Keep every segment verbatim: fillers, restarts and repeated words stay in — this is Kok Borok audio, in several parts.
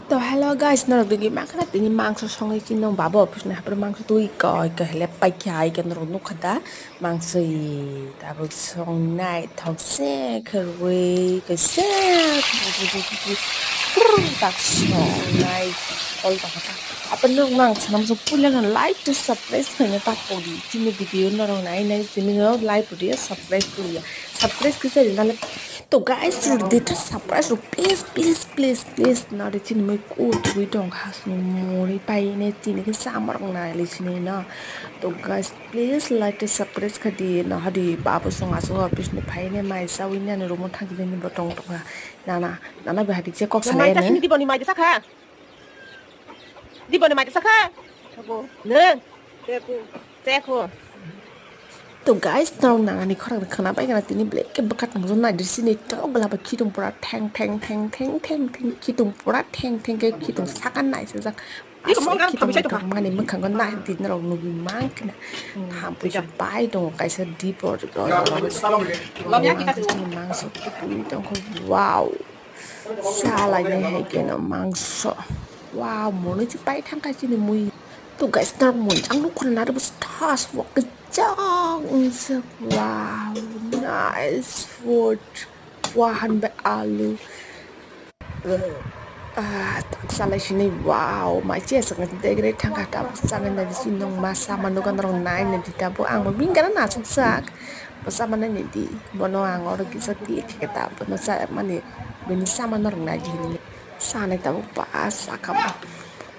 To hello guys, norok digi makhana tini mangso songwi chini nong baba office ni hapor mangso twi koi koi hele paikha ai ke norok nukha da mangso i tabuk songnai thok se kherwi kaisa tak songnai kol tongkha ta. Apa norok nang sanam so puila no like to subscribe khaina ta podi chini video norok nai nai chini no like podi subscribe podi subscribe kisa nale. To guys, rw dita surprise rw please please please please nari chini mai ku thui tong ha sung mori pai ne chini ke samar nai le chini na. To guys, please like to subscribe khadi na hadi babu sung asu office ni pai ne mai sa win ne rumo thang ni bo tong tong ha. Nana nana be hadi che kok sa Mai ne. Kasini di boni mai de sakha. Di boni mai de sakha. Sabo. Ne. Teku. Teku. To guys, tong nangani khorang khana pai kana tini black ke bakat mo na disi ni to gla ba khitum pura theng theng theng theng theng theng khitum pura theng theng ke khitum sakan nai se jak. Iko mo ngang thambi sai to kha. Mani mukhango na di norok nugi mang kana. Thampu bai dong kaisa di por. Lamya kita tu. Mangso twi tong kho. Wow. Salainai hai keno mangso. Wow, mwnwi se pai thangkha chini mui. To guys, tar mui ang nukho na rebus thas wak jang unsa. Wow, nice food. Wah, han bai alu. Ah, tak salai sini. Wow, mai che sak degre thangkha ta sanai na si nong ma sama nukan rong nai na di ta bo ang bingkana na suk sak. Bo sama na ni di. Bono ang oro kisa ti thike ta bono sa mani bini sama norok nai di hini. Sanai tabuk ba sakha ba.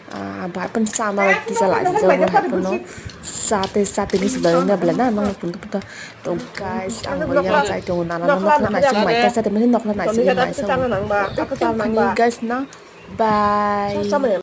Ah, ba pun sama rok kisa la di jago hai pun no. Sate sate ni sudai na bela na nang pun tu puta. To guys, ang bo yang sai to na na nokla na sing mai ka sate mani nokla na sing mai sa. Kani guys na. Bye.